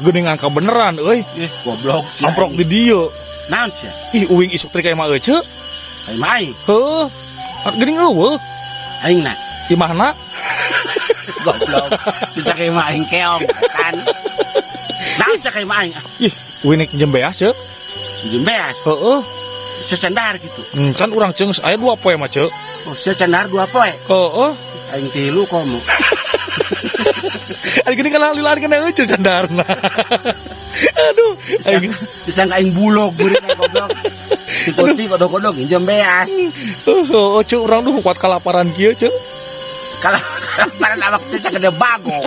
Geuning angka beneran euy. Ih, goblok sia. Amprok di dieu. Naon sia? Ih, uing isuk teh ka imah ece. Ka imah aing. Heuh. Geuning eueuh. Aing na. Imahna. Goblok. Bisa ka imah aing keong kan. Naon sia ka imah aing? Ih, uing nek minjem beas ce. Minjem beas. Heeh. Sesendar gitu. Kan urang ceung aya 2 poe mah ce. Oh, sesendar 2 poe. Heeh. Aing tilu komo. Ari geuning kalah lilaan kana euceun candarna. Aduh, aing bisa aing bulog beureun goblok. Tikuti kodok-kodok injem beas. Heeh, ceu urang duh kuat kalaparan kieu ceu. Kalaparan awak teh gede bagong.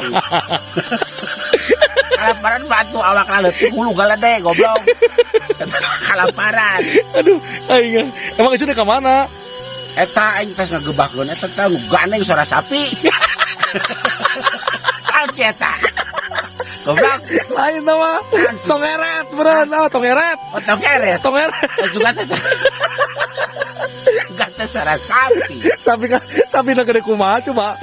Kalaparan batu awak leutik hulu galede goblok. Kalaparan. Aduh, aing emang euceun ka mana? Eta aing tos ngagebahkeun eta teh gandeng suara sapi. Naon si eta? Goblok. Lain nama. Tongeret beureun, ah tongeret. Oh, tongeret. Tongeret. Juga teh. Juga teh suara sapi. Sapi ka sapi na gede kumaha coba.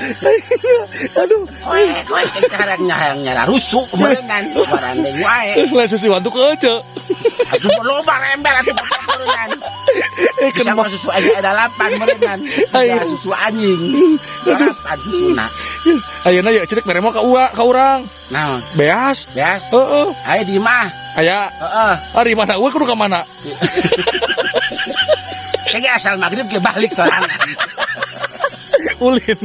Aduh. Koe koe teh hayang nyara rusuk meureunnan barandeng wae. Lain susu wantu ke ece. Atuh loba ember atuh meureunnan. Eh, Bisa mah susu aing ada 8 meureunnan. Ayo. Susu anjing. 8 susuna. Ayeuna ya cedek mere mah ka ua ka urang. Naon? Beas. Beas. Heeh. Aya di imah. Aya. Heeh. Ari mana eueuh kudu ka mana? Kayak asal maghrib ke balik sorangan. Ulin.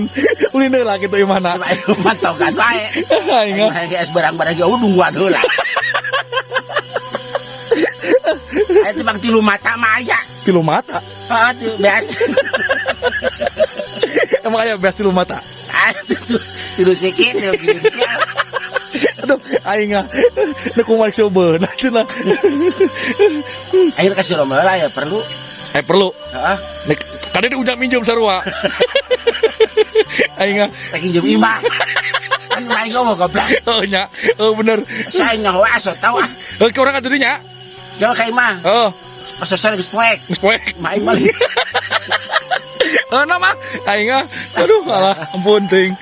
Ulin heula kitu imahna. Imah togan wae. Aing mah geus barang-barang ge nungguan heula. Aya teh bang 3 mata mah aya. 3 mata? Heeh, tilu beas. Emang aya beas 3 mata? Aya tilu sikit, tilu gini. Aduh, aing ah. Nu kumaha seubeuna cenah. Aing kasih romel lah ya perlu. Perlu. Heeh. Nek kade diujang minjem sarua. Aing ah. Rek minjem imah. Kan imah aing ngomong goblok. Heuh nya. Heuh bener. Saya nyaho asa tau ah. Heuh ke urang atuh nya. Jauh ka imah. Heeh. Pas sore geus poek. Geus poek. Imah aing balik. Heuh nama aing ah. Aduh alah ampun teuing.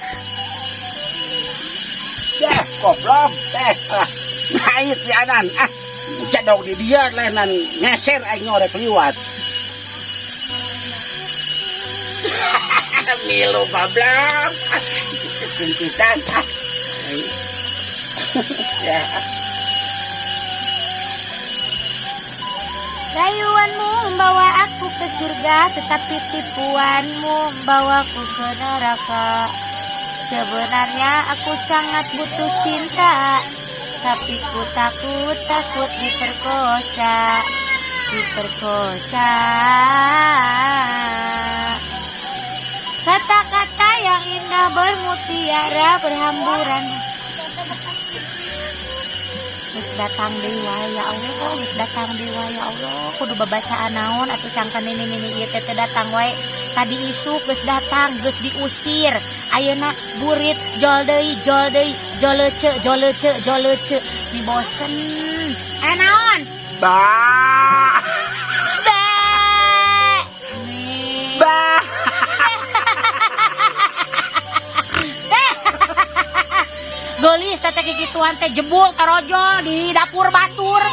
Deh, goblok teh. Ngait si Anan. Ah, cedok di dia lenan ngeser aing ngorek liwat. Milu goblok. Kuntitan. Ya. Rayuanmu membawa aku ke surga, tetapi tipuanmu membawaku ke neraka. Sebenarnya aku sangat butuh cinta, tapi ku takut diperkosa, diperkosa. Kata-kata yang indah bermutiara berhamburan. Geus datang deui wae ya Allah, geus datang deui wae ya Allah. Kudu babacaan naon atuh sangka nini-nini ieu teh datang wae. Tadi isuk geus datang, geus diusir. Ayeuna burit jol deui, jol deui, jolece, jolece, jolece. Ni bosen. Naon? Ba. Ba. Ba. Gelis teh kikituan teh jebul tarojol di dapur batur.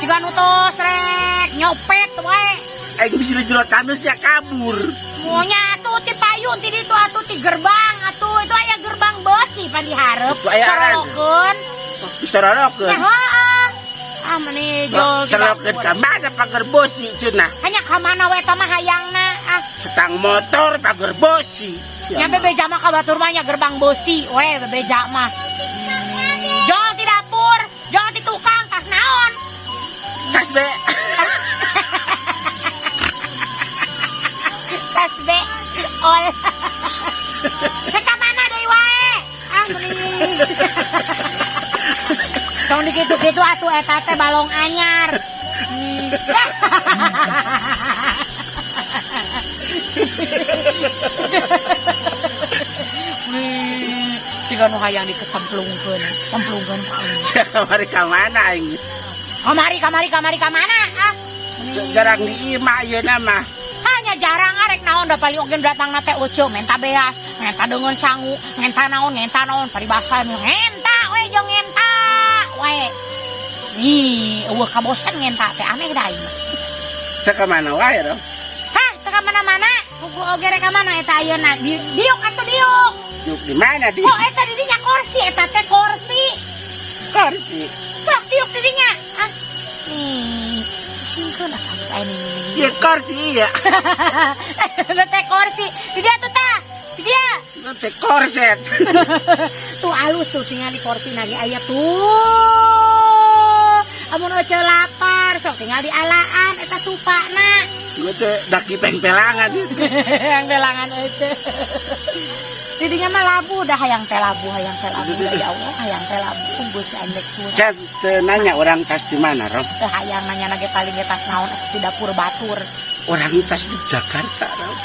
Tiga nu tos rek nyopet wae. Aing jero-jero tanus ya kabur. Monya atuh ti payun ti ditu atuh ti gerbang atuh itu aya gerbang beusi pan dihareup. Sorolokeun. Sorolokeun. Ya heeh. Ah meni jol sorolokeun ka mana pagar bosi cenah. Hanya ka mana we eta mah hayangna ah. Setang motor pagar bosi. Nya bebeja mah ka batur mah nya gerbang beusi we bebeja mah. Jol ti dapur, jol ti tukang tas naon? Tas be. Tas be. Ol. Ka mana deui wae? Ah meni. Tong dikitu-kitu atuh eta teh balong anyar. Tiga nu hayang dikecemplungkeun, cemplungkeun ka aing. Kamari ka mana aing? Kamari kamari kamari ka mana ah? Jarang di imah ayeuna mah. Hanya jarang arek naon da paling oge datangna teh uceu menta beas, menta deungeun sangu, menta naon, paribasa ngenta we jeung ngenta wae. Nih, euweuh kabosen ngenta teh aneh da aing mah. Saya ke mana wae, Rom? Hah, teu ka mana-mana? Kuku oge rek ka mana eta ayeuna? Diuk atuh diuk. Diuk di mana di? Oh, eta di dinya kursi, eta teh kursi. Kursi. Sok diuk di dinya. Ah. Nih, pusingkeun asa geus aya nih. Ya kursi ya. Eta teh kursi. Di dia tuh tah. Di dia. Itu teh korset. Tuh alus tuh tinggal di kursi nage aya tuh. Amun ece lapar, sok tinggal di alaan eta supana. Gue teh daki pengpelangan. Yang belangan ece. Didinya mah labu dah hayang teh labu, hayang teh labu. Ya Allah, hayang teh labu geus aing rek surah. Saya teu nanya orang tas di mana, Rom? Teu hayang nanya nage paling ge tas naon atuh di dapur batur. Orang tas di Jakarta, Rom.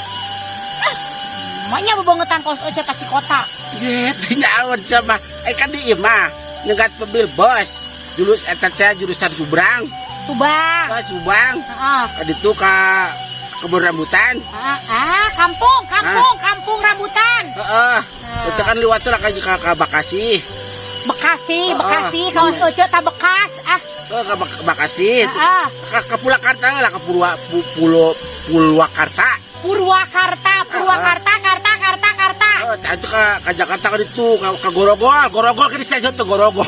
Maknya bebongetan kos ece tas di kota. Ye, teu nyaon coba. Eh kan di imah nyegat mobil bos. Jurus eta teh jurusan Subrang. Subang. Ke Subang. Heeh. Ka ditu ka kebun rambutan. Ah, ah, kampung, kampung, kampung rambutan. Heeh. Nah. Itu kan liwat tuh lah ka Bekasi. Bekasi, Ah, Bekasi, ah. kawas ece ta bekas. Ah, Ke Bekasi. ah. Ka Purwakarta lah ke Purwa Pulo Purwakarta. Purwakarta, Purwakarta, Karta, Karta, Karta. Oh, itu ke Jakarta kan itu ke Gorogol, Gorogol kan saya tuh Gorogol.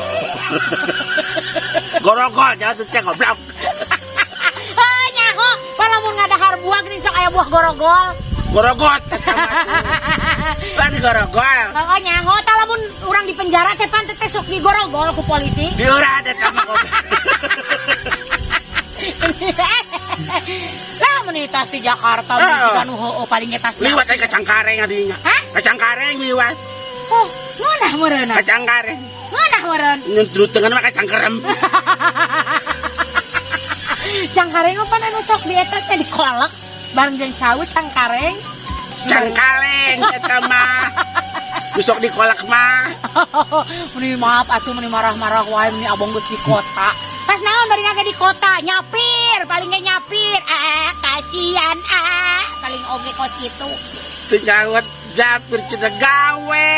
Gorogol jangan tuh cek goblok. Heuh nyaho, palamun ngadahar buah geuning sok aya buah gorogol. Gorogot eta mah tuh. Kan gorogol. Heeh nyaho, tah lamun urang di penjara teh pan teh sok digorogol ku polisi. Diurah eta mah goblok. Lah mun tas di Jakarta mun Heeh. jiga nu heueuh paling ge tas Liwat aja ke Cengkareng adinya. Hah? Ke Cengkareng liwat. Oh, ngeunah meureunna. Ke Cengkareng. Ngeunah meureun. Nyentru tengen mah ke Cangkerem. Cangkareng mah pan anu sok di eta teh dikolek bareng jeung cau cangkareng. Cangkaleng eta mah. Besok dikolek mah. Meni maaf atuh meni marah-marah wae meni abong geus di kota. Tas naon bari ngake di kota? Nyapir, paling ge nyapir. Ah, kasihan ah. Paling oge kos kitu. Teu nyawat japir cenah gawe.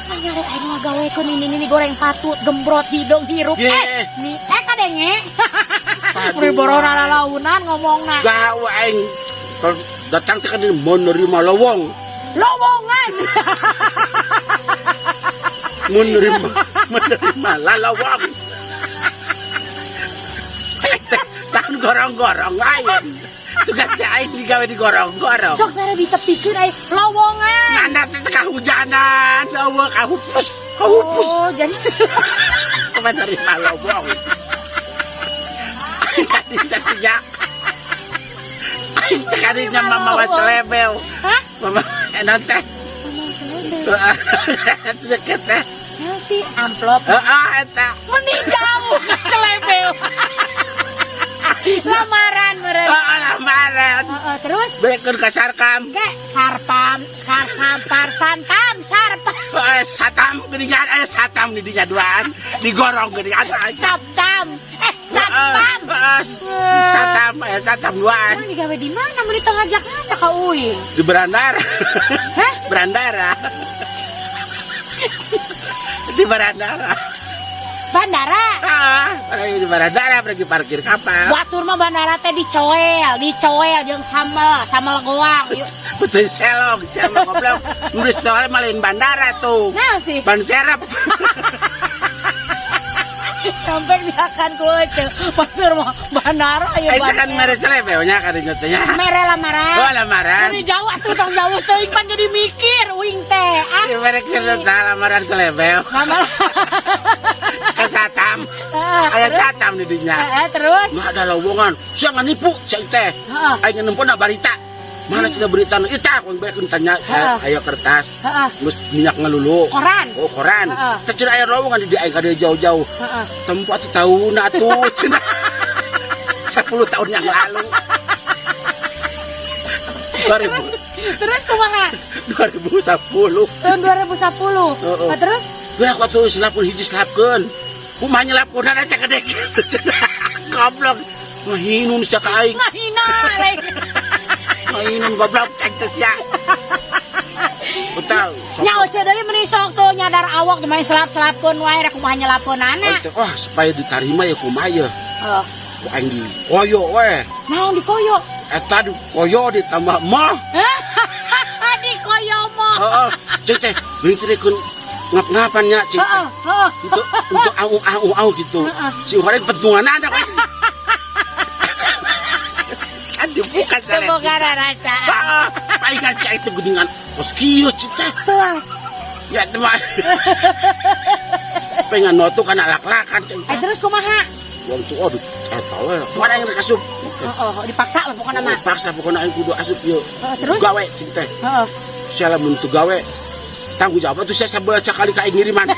Manyare aing mah gawekeun ini goreng patut, gembrot hidung hirup. Ye. Eh, ni eh kadenge. Meni borona lalaunan ngomongna. Gawe aing kalau datang teh kan menerima lowong. Lowongan. Menerima menerima lalawang. Tahan gorong-gorong aing. Suka teh aing digawe di gorong-gorong. Sok nara ditepikeun aing lowongan. Nanda teh kahujanan, lowong kahupus, kahupus. Oh, jadi Menerima lowong. Kadinya tidak. Aing teh kadinya mama was selebel. Hah? Mama enak teh. Mama selebel. Deket teh. Ya sih amplop. Heeh eta. Meni jauh selebel. Lamaran meureun. Heeh lamaran. Heeh, terus Bekeun ka Sarkam. ge sarpam, skar sampar santam, sarpam, Heeh satam geuningan aya satam di dinya duaan. Digorong geuningan aya. sabtam, eh satpam. Heeh satam aya satam duaan. Emang digawe di mana? Mun di tengah Jakarta ka uing. Di Berandara. Hah? Berandara. Di Berandara. Bandara. Ah, di Berandara pergi parkir kapal. Batur mah bandara teh dicoel, dicoel jeung sambel, sambel goang. Yuk. Betul selong, siapa goblok. Nulis soalnya malin bandara tuh. Nah sih, Ban serep. sampai diakan ku ece. Batur mah bandara ya Itu kan mere selebelnya kan nyatanya. Mere lamaran. Oh, lamaran. Dari jauh atuh tong jauh teuing pan jadi mikir uing teh. Ah. Di mere kira lamaran selebel. Lamaran. Ke satam. Heeh, Aya terus? satam di dinya. Heeh, terus? Nggak ada lowongan. Siapa nipu, cek teh. Heeh. Aing nempon na barita. Mana cina berita? Ita aku bae tanya, Heeh. ayo kertas. Heeh. Terus minyak ngelulu. Koran. Oh, koran. Heeh. Teh cenah aya lowongan di aing ka jauh-jauh. Heeh. Tempat tuh tahun atuh cenah. 10 tahun yang lalu. 2000, Terus kumaha? 2010. Tahun 2010. Heeh. Nah, terus Gue waktu selapun hiji selapkeun. Kumaha nyelapkeun aja gede kitu cenah. Goblok. Ngahinun sia ka aing. ngahina lain. Ngahinun goblok cek teh sia. Betul. Nya Oce deui meuni sok tuh nyadar awak teh main selap-selapkeun wae rek kumaha nyelapkeunana. Wah, supaya diterima ya kumaha ya. Heeh. Ku aing dikoyo we. Naon dikoyo? Eta dikoyo ditambah mah. Dikoyo mah. Heeh. Cek teh, geuning teh keun ngap-ngapan nya cek teh. Heeh, heeh. Untuk au au au gitu. Heeh. Si horeng pentungan ada we. Can dibuka Teu boga rarasa. Heeh. Paingan cek itu geuningan kos kieu cek teh. Tuas. Ya teman. Pengen notu kana lak-lakan cek. Eh terus kumaha? Wong tuh aduh eta we. Kumaha aing rek asup. Heeh, dipaksa lah pokokna mah. Paksa pokokna aing kudu asup ieu. Heeh, terus? Gawe cek teh. Heeh. Sia lamun teu gawe tanggung jawab tuh saya sabulan sekali ka aing ngiriman.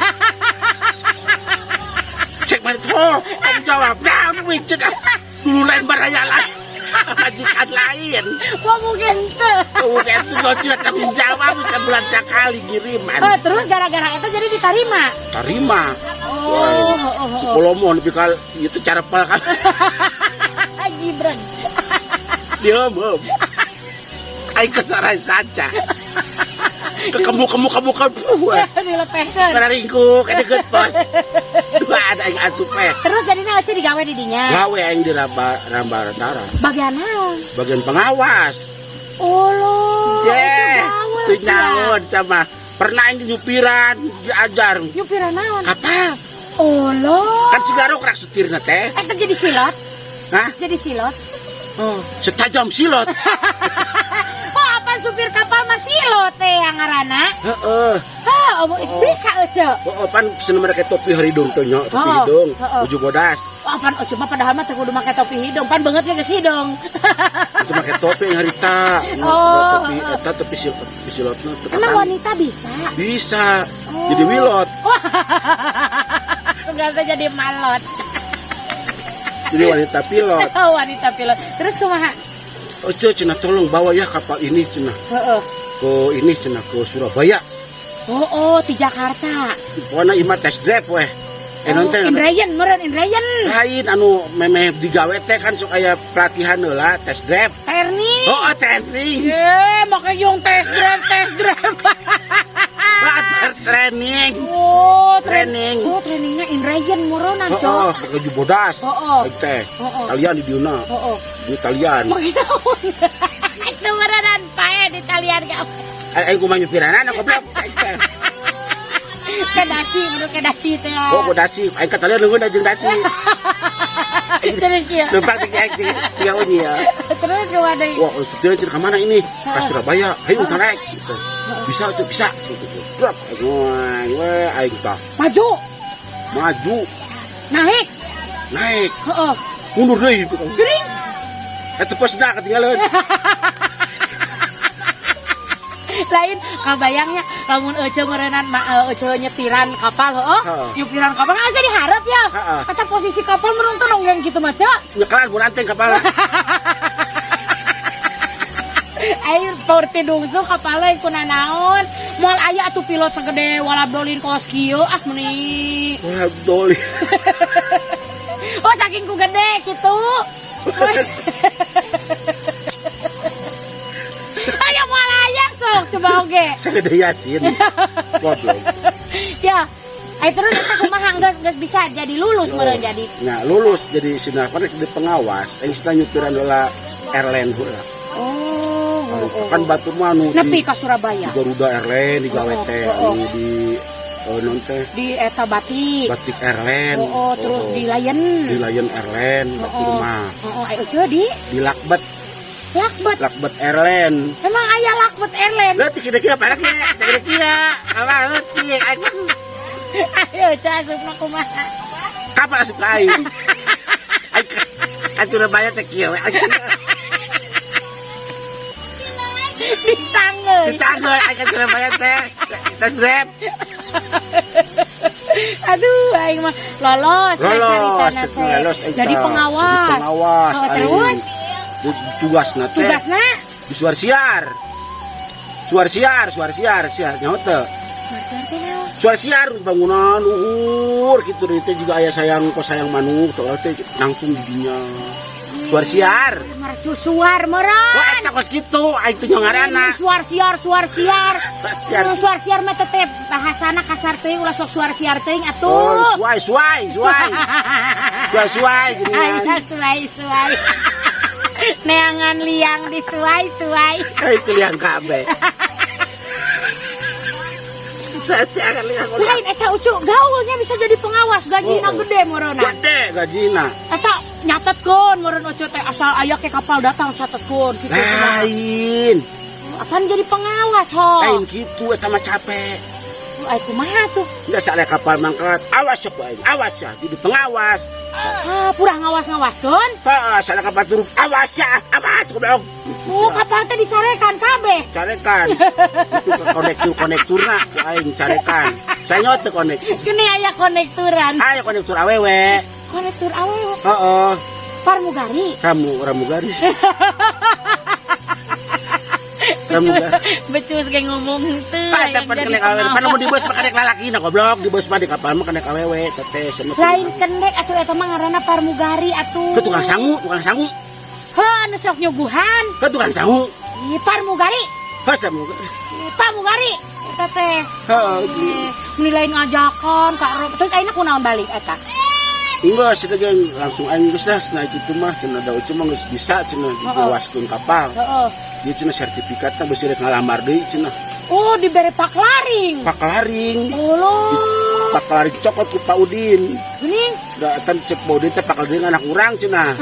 Cek mana tuh, oh, tanggung jawab. Nah, duit cek ah. Dulu lain baraya lain. Majikan lain. Wah mungkin teu. Oh, kayak itu gocil tanggung jawab sebulan sekali kiriman. Eh, terus gara-gara itu jadi diterima. Terima. Oh, oh, oh, oh. Kolomo nepi ka itu cara pal kan. Gibran. Diam, em. Aing kesarai saja. Kekemu kemu kemu kemu. Dilepehkeun. Karena ringkuk, ada deket pos. Dua ada aing asup eh. Terus jadinya Oce digawe di dinya. Gawe aing di Ramba Ramba Rantara. Bagian naon? Bagian pengawas. Oh lo. Ye, Itu tuh naon sama pernah aing nyupiran diajar Nyupiran naon? kapal. Oh lo. Kan si Garuk rak setirna teh. Eh, jadi silot. Hah? Jadi silot. Oh, setajam silot. Oh, apa supir kapal mah silot teh yang ngaranna? Heeh. Hah, oh, Oh. bisa Oce. Oh, pan seneng mereka topi hidung tuh nya, topi Oh, hidung, oh. baju bodas. Oh, apaan Oce mah padahal mah teu kudu make topi hidung, pan beungeut ge geus hidung. Itu make topi yang harita. Oh, topi oh. eta topi silot, topi silotna teu Emang kapan. wanita bisa? Bisa. Oh. Jadi wilot, Enggak bisa jadi malot. jadi wanita pilot. Oh, wanita pilot. Terus kumaha? Oh, ce, cenah tolong bawa ya kapal ini cenah Heeh. ke ini cenah ke Surabaya. Oh, oh, di Jakarta. Pokoknya ima test drive weh. Eh Oh, nonton Indrayan, meureun Indrayan. lain anu memeh digawe teh kan sok aya pelatihan heula test drive. Terni. Oh, oh training. Ye, makanya yung test drive, test drive. Water training. Oh, Training. Oh, trainingnya Indrayan meureun Oh, Cok. oh, pakai baju bodas. Oh, oh. Aing teh. Oh, oh. Talian di dieu Oh, oh. Di talian. Makanya itu meureun pae di talian ka. Aing kumaha nyupirana goblok. Aing teh. Ke dasi, menurut ke dasi teh. Oh, ku dasi. Aing ka talian leungeun jeung dasi. Terus ya. Lempar teh aing tiga unyi ya. Terus kumaha deui? Wah, supir cenah ka mana ini? Ka Surabaya. Hayu naik gitu. Bisa tuh, bisa. Gitu. Drop. Aing we aing tah. Maju, Maju, naik. naik, Heeh. mundur deui. Gering. Eta posna ketinggalan. Lain kabayangnya lamun Ece meureunan Ece nyetiran kapal heeh. Heeh. Nyupiran kapal kan aja diharap ya. Heeh. Kata posisi kapal merung tuh nonggeng gitu mah Cek. Nyekelan bu kapal. Ayo porti dungsu kapalnya kuna naon. Moal aya atuh pilot segede walabdolin kos kieu ah meuni. Wah, doli. Oh saking ku gede gitu. Ayo moal aya sok coba oge. Segede Yasin. Goblok. Ya. Ayo terus eta kumaha geus geus bisa jadi lulus meureun jadi. Nah, lulus jadi sinah kan di pengawas, aing sina nyupiran heula airline heula. Oh, oh, oh. Kan batur mah anu Nepi di, ka Surabaya. di Garuda Airline digawe teh Oh, oh. anu di non teh Di eta batik. Batik Airline. Oh, oh, terus di Lion. Di Lion Airline Oh, batur oh. mah. Oh, oh, ayo Ece di Di Lakbet, Lakbet. Lakbet Airline. Emang aya Lakbet Airline. Leutik kira-kira apa lagi? Kira-kira apa leutik? Aing mah Ayo Ece asupna kumaha. Kapan asup ka aing? Aing ka Surabaya teh kieu we. Aing Di tangga. Ditanggung aing ka Surabaya teh. Tes drive. Aduh, aing mah lolos. Lolos, caritana teh. lolos aing Jadi tah. pengawas. Jadi pengawas Oh, aing. terus Tugasna teh tugasna di suar siar. Suar siar, suar siar, siar nyaho teu. Suar teh naon? Suar siar bangunan luhur gitu teh juga aya sayang kos sayang manuk teh teh nangtung di dinya. Suar siar. Mercusuar meureun. Wah, eta kos kitu, aing teh ngaranna. Suar siar, suar siar. Suar siar. Suar siar mah tetep bahasana kasar teuing, ulah sok suar siar teuing Oh, atuh. suai suai suai. Suai suai geuningan. Aya suai suai. Neangan liang di suai suai. Eh, itu liang kabeh. Saya liang. Lain eta Ucu gaulnya bisa jadi pengawas, gajina Oh. gede meureunna. Gede gajina. Eta nyatetkeun meureun Ucu teh asal aya ke kapal datang catetkeun kitu. Lain. Akan jadi pengawas ho. Lain kitu eta mah capek. Ai kumaha tuh? Enggak salah kapal mangkat. Awas ya ku aing. Awas ya jadi pengawas. Ah, purah ngawas-ngawaskeun. Heeh, salah kapal turun. Awas ya, awas goblok. Oh, kapal teh dicarekan kabeh. Carekan. Itu ke konektur konekturna ku aing carekan. Saya nyot teu konek. Gini aya konekturan. Ayo konektur awewe. Konektur awewe. Heeh, Parmugari. ramu ramu garis. Ramu garis. Becus ge ngomong teu. Pak, eta pan kenek awewe. Pan mun di bus mah kenek lalaki na goblok, di bus mah di kapal mah kenek awewe teteh sama. Lain kenek atuh eta mah ngaranna parmugari atuh. Ke tukang sangu, tukang sangu. Heuh, anu sok nyuguhan. Ke tukang sangu. Ih, parmugari. Heuh, samu. Ih, pamugari eta teh. Heeh. Eh, meni lain ngajakan Kak Rob. Terus ayeuna kunaon balik eta? Enggak, sih ge langsung aing geus lah cenah kitu mah cenah da Ucu mah geus bisa cenah digawaskeun kapal. Heeh. Dia cenah sertifikatna beusi rek ngalamar deui cenah. Oh, dibere paklaring. Paklaring. Olo. Paklaring cokot ku Pak Udin. Geuning. Da eta cek Pak Udin teh paklaring anak urang cenah.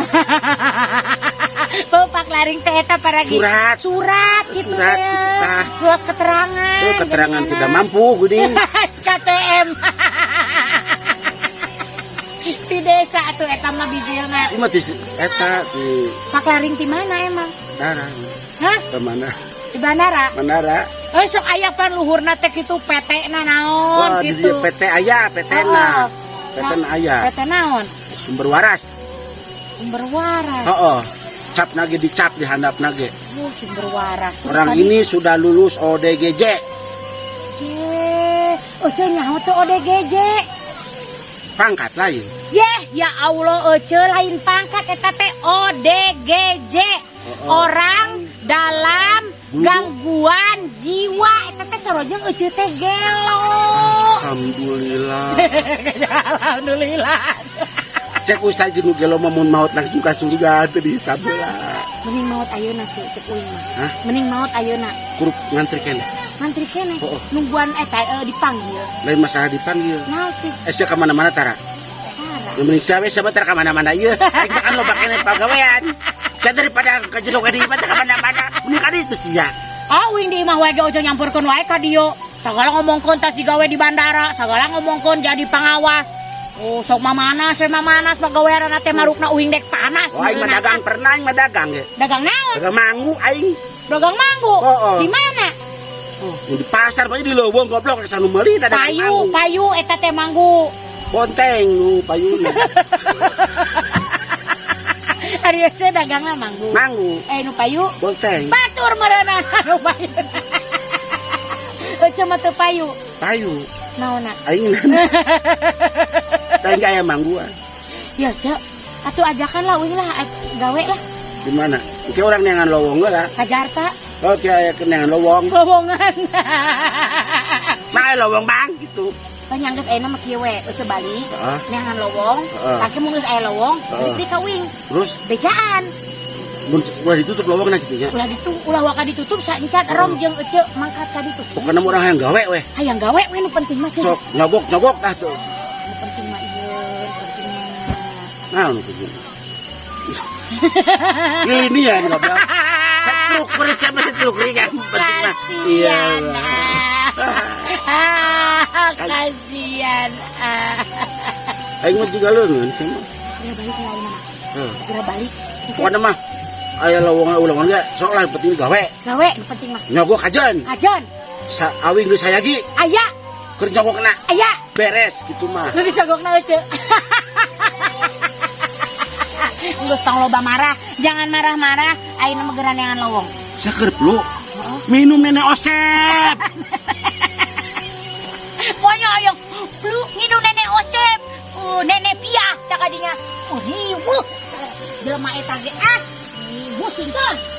Oh, paklaring teh eta paragi. Surat. Surat gitu Surat, teh. gitu tah. Surat keterangan. Oh, keterangan geuningan. tidak mampu geuning. SKTM. Di desa atuh eta mah bijilna. Ieu mah di eta di Paklaring di mana emang? Bandara. Hah? Ke mana? Di bandara? Bandara. Eh sok aya pan luhurna teh kitu PT na naon Wah, di gitu. dieu PT aya, PT na. Heeh. PT na aya. PT naon? Sumber waras. Sumber waras. Heeh. Cap nage dicap di handap nage. Oh, sumber waras. Terus Orang tadi- ini sudah lulus ODGJ. Ye, Ece nyaho teu ODGJ. Pangkat lain. Yeh, ya Allah Ece lain pangkat eta teh ODGJ. Heeh. Orang dalam Guru. gangguan jiwa eta teh sarojeng Ece teh gelo. Alhamdulillah. Alhamdulillah. Cek ustaz nu gelo mah mun maut langsung ka surga teu disabelah. Mending maut ayeuna cek cek uing mah. Hah? Mending maut ayeuna. Kurup ngantri keneh. Ngantri keneh. Oh, oh. Nungguan eta dipanggil. Lain masalah dipanggil. Naon sih? Eh sia ka mana-mana tara. Tara. Nu mending sia we sia mah tara ka mana-mana ieu. Aing mah kan loba keneh pagawean. Sia daripada ka jero ka dieu mah tara ka mana-mana. Mending ka ditu sia. Ah, uing di imah wae ge ojo nyampurkeun wae ka dieu. Sagala ngomongkeun tas digawe di bandara, sagala ngomongkeun jadi pengawas. Oh, sok mamanas we mamanas pagaweanna teh marukna uing dek panas. Oh, aing mah dagang pernah aing mah dagang ge. Dagang naon? Dagang mangu aing. Dagang manggu. Oh, oh. Di mana? Oh, di pasar bae di leuweung goblok geus anu meuli dagang Payu, manggu. payu eta teh manggu. Bonteng nu payuna. Ari teh dagangna manggu. Manggu, Eh nu payu bonteng, batur meureunna nu payu. Ece mah teu payu. payu. Naonna? Aing Tah aya mangguan. Ya, Cek. Atuh ajakan lah uing lah gawe lah Di mana? Oke orang neangan lowong lah. ka Jakarta. Oke aya neangan lowong. Lowongan. Nah, aya lowong bang gitu. Banyak geus ayeuna mah kieu we, Ece balik. Heeh. Neangan lowong, Heeh. tangke mun geus aya lowong, Heeh. balik deui ka uing. Terus Bejaan. mun ulah ditutup lowongna gitu nya. Ulah ditu, ulah waka ditutup saencan rom jeung Ece mangkat ka ditu. Pokoknya mah orang yang gawe weh. Hayang gawe we nu penting mah Cek. Sok nyogok-nyogok dah tuh. Nu penting mah ieu, nu penting mah. Nah, nu penting. Ini ya goblok. Setruk beri sama setruk ringan penting mah. Iya. Kasian. Ah, kasian. Ah. Aing mah juga leungeun sih mah. Segera balik lah ayeuna mah. Heuh. Segera balik. Pokoknya mah aya lowongan ulangan ge sok lah penting gawe. Gawe nu penting mah. Nyogok kajen. Kajen. Sa awing geus sayagi Aya, keur nyogokna aya. beres gitu mah. Nu disogokna Ece. Geus tong loba marah, jangan marah-marah, ayeuna mah geura neangan lowong. Saker lu. Minum nenek Osep. Pokoknya ayang lu minum nenek Osep. Oh, nenek Pia tak adinya. Oh, riweuh. Jelema eta ge ah, ih, musingkeun.